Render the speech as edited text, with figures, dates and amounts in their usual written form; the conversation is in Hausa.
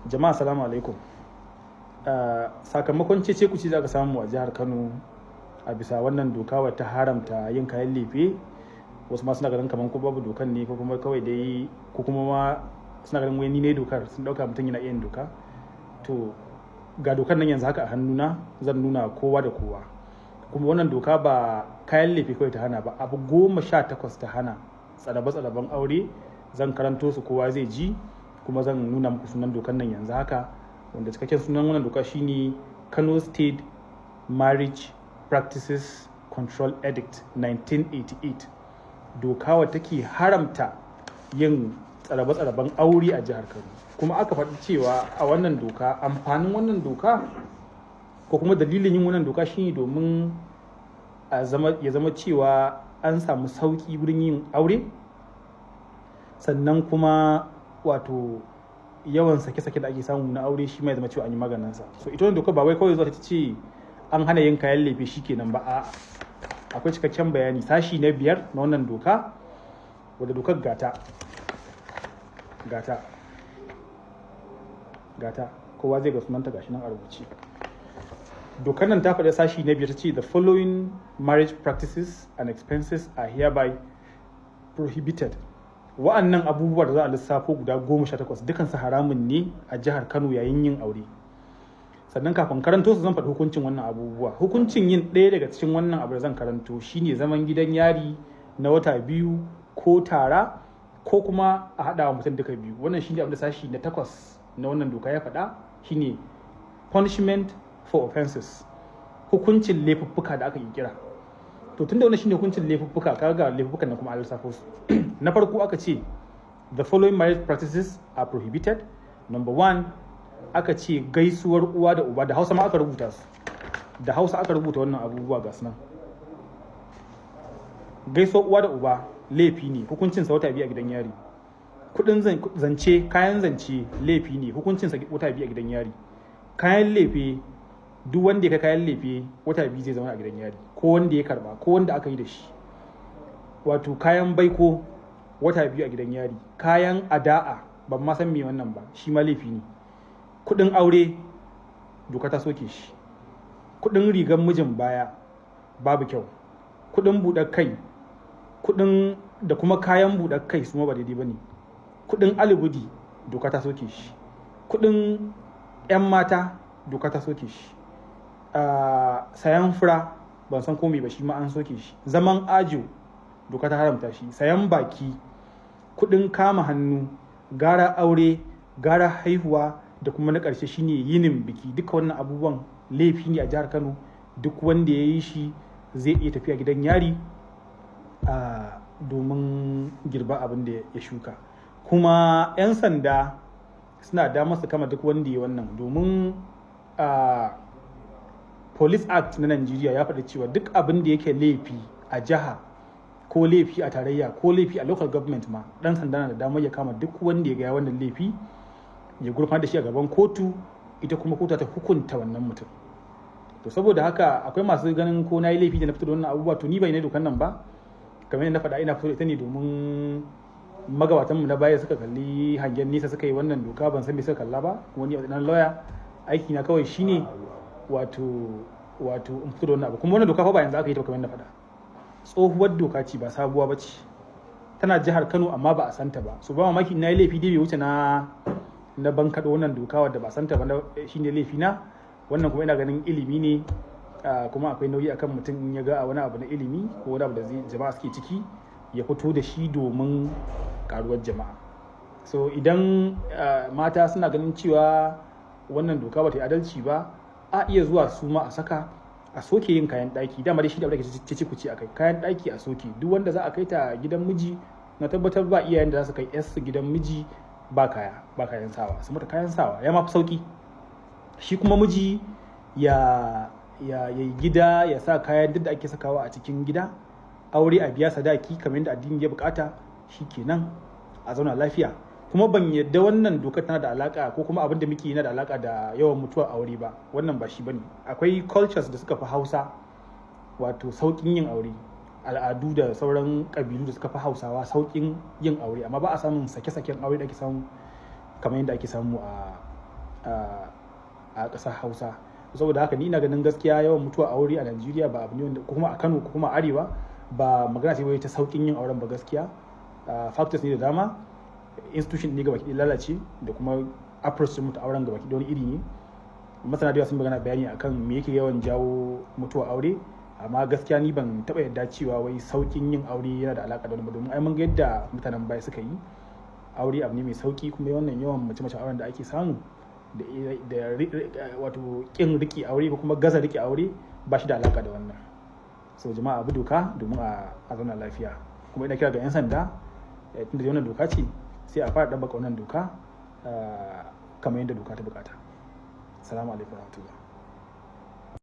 Jama'a, salamu alaikum. Sakamakon cece kuce da aka samu a jihar Kano a bisa wannan doka wata haramta yin kayan lefe, wasu ma suna ganin kamar ko babu dokan ne, ko kuma kawai dai, ko kuma ma suna ganin wai ni ne dokar, sun dauka mutum yana iya yin doka. To, ga dokar nan yanzu haka a hannuna, zan nuna kowa da kowa. Kuma wannan doka ba kayan lefe kawai ta hana ba, abu 18 ta hana, tsarabe-tsaraben aure. Zan karanto su, kowa zai ji, kuma zan nuna muku sunan dokan nan yanzu haka, wanda cikakken sunan wannan doka shine Kano State Marriage Practices Control Edict 1988, doka wadda take haramta yin tsarabe-tsaraben aure a jihar Kano. Kuma aka faɗi cewa a wannan doka, amfanin wannan doka ko kuma dalilin yin wannan doka shine domin ya zama cewa an samu sauƙi wurin yin aure, sannan kuma wato yawan sake-sake da ake samu na aure shi ma ya zama cewa an yi maganinsa. So ita wannan doka ba wai kawai zuwa ta ce an hana yin kayan lefe shikenan ba, a'a, akwai cikakken bayani. Sashi na 5 na wannan doka, wadda dokar gata gata gata, kowa zai ga sunanta, gashi nan a rubuce. Dokar nan ta faɗi, sashi na 5, ta ce, "The following marriage practices and expenses are hereby prohibited." Wa'annan abubuwa da za a lissafo guda 18, dukansu haramun ne a jihar Kano yayin yin aure. Sannan kafin karanto su, zan faɗi hukuncin wannan abubuwa. Hukuncin yin ɗaya daga cikin wannan abu da zan karanto shine zaman gidan yari na wata 2, ko tara, ko kuma a haɗa wa mutum duka biyu. Wannan shine abin da sashi na 8 na wannan doka ya faɗa, shine punishment for offenses, hukuncin laifuffuka da aka kira. To, tunda wannan shine hukuncin laifuffuka, kaga ga laifuffukan nan kuma an lissafo su. Na farko aka ce, "The following marriage practices are prohibited." Number one, aka ce gaisuwar uwa da uba. Da Hausa ma aka rubuta su, da Hausa aka rubuta wannan abubuwa, ga su nan. Gaisuwar uwa da uba laifi ne, hukuncinsa wata 2 a gidan yari. Kudin zance, kayan zance, laifi ne, hukuncinsa wata 2 a gidan yari. Kayan lefe, duk wanda ya kai kayan lefe, wata 2 zai zama a gidan yari, ko wanda ya karba ko wanda aka yi da shi. Wato kayan baiko, wata 2 a gidan yari. Kayan ada'a, ban ma san me wannan ba, shi ma laifi ne. Kudin aure, doka ta soke shi. Kudin rigar mijin baya, babu kyau. Kudin buɗar kai, kudin da kuma kayan buɗar kai, su ma ba daidai ba ne. Kudin alibudi, doka ta soke shi. Kudin 'yan mata, doka ta soke shi. Sayan fura, ban san komai ba, shi ma an soke shi. Zaman ajo, doka ta haramta shi. Sayan baki, kudin kama hannu, gara aure, gara haihuwa, da kuma na ƙarshe shine yinin biki. Duka wannan abubuwan laifi ne a jihar Kano. Duk wanda ya yi shi zai iya tafiya gidan yari domin girba abin da ya shuka. Kuma 'yan sanda suna damar su kama duk wanda ya wannan, domin Police Act na Najeriya ya faɗi cewa duk abin da yake laifi a jiha, ko laifi a tarayya, ko laifi a local government ma, ɗan sanda na da damar ya kama duk wanda ya ga wannan laifi, ya gurfanar da shi a gaban kotu, ita kuma kotu ta hukunta wannan mutum. To, saboda haka akwai masu ganin ko na yi laifi da na fito da wannan abubuwa. To, ni bai na dokan nan ba. Kamar yadda na faɗa, ina fito da ita ne domin magabatan mu na baya suka kalli hangen nisa suka yi wannan doka. Ban san me suka kalla ba. Kuma ni a dan lawyer, aiki na kawai shine wato in fito da wannan abu. Kuma wannan doka fa ba yanzu aka yi ta ba. Kamar yadda na faɗa, tsohuwar doka ce, ba sabuwa ba ce. Tana jihar Kano amma ba a santa ba. So ba mamaki na yi laifi dai bai wuce na bankaɗo wannan doka wadda ba santa ba, shine laifi na. Wannan kuma ina ganin ilimi ne, kuma akwai nauyi akan mutum in ya ga wani abu na ilimi ko wani abu da jama'a suke ciki, ya fito da shi domin karuwar jama'a. So idan mata suna ganin cewa wannan doka ba ta yi adalci ba, a iya zuwa su ma a saka a soke yin kayan ɗaki. Dama dai shi da ake cece kuce akai, kayan ɗaki a soke. Duk wanda za a kai ta gidan miji, na tabbatar ba iyayen da za su kai su gidan miji ba kaya, ba kayan sawa. Su mata kayan sawa, ya ma fi sauki. Shi kuma miji ya yi gida, ya sa kayan duk da ake sakawa a cikin gida. Aure, a biya sadaki kamar yadda addini ya bukata, kenan a zauna lafiya. Kuma ban yadda wannan dokar tana da alaka, ko kuma abin da muke yana da alaka da yawan mutuwar aure ba. Wannan ba shi bane. Akwai cultures da suka fi Hausa wato saukin yin aure, al'adu da sauran kabilu da suka fi Hausawa saukin yin aure, amma ba a samun sake-saken aure da ake samu kamar yadda ake samu a a ƙasar Hausa. Saboda haka ni ina ganin gaskiya yawan mutuwa aure a Najeriya ba abu ne wanda, ko kuma a Kano ko kuma a Arewa, ba magana ce wai ta saukin yin auren ba. Gaskiya factors ne da dama, institution ne gaba ki lalace, da kuma approach din mutu auren gaba ki wani iri ne. Masana da yawa sun magana bayani akan me yake yawan jawo mutuwa aure, amma gaskiya ni ban taba yadda cewa wai saukin yin aure yana da alaka da wani ba, domin ai mun ga yadda mutanen baya suka yi aure, abu ne mai sauki. Kuma wannan yawan mace-mace auren da ake samu da wato kin riƙe aure ko kuma gaza riƙe aure ba shi da alaka da wannan. So jama'a, abu doka domin a zauna lafiya. Kuma ina kira ga 'yan sanda, tunda wannan doka ce, sai a fara ɗabbaka wannan doka kamar yadda doka ta bukata. Salamu alaikum warahmatullahi.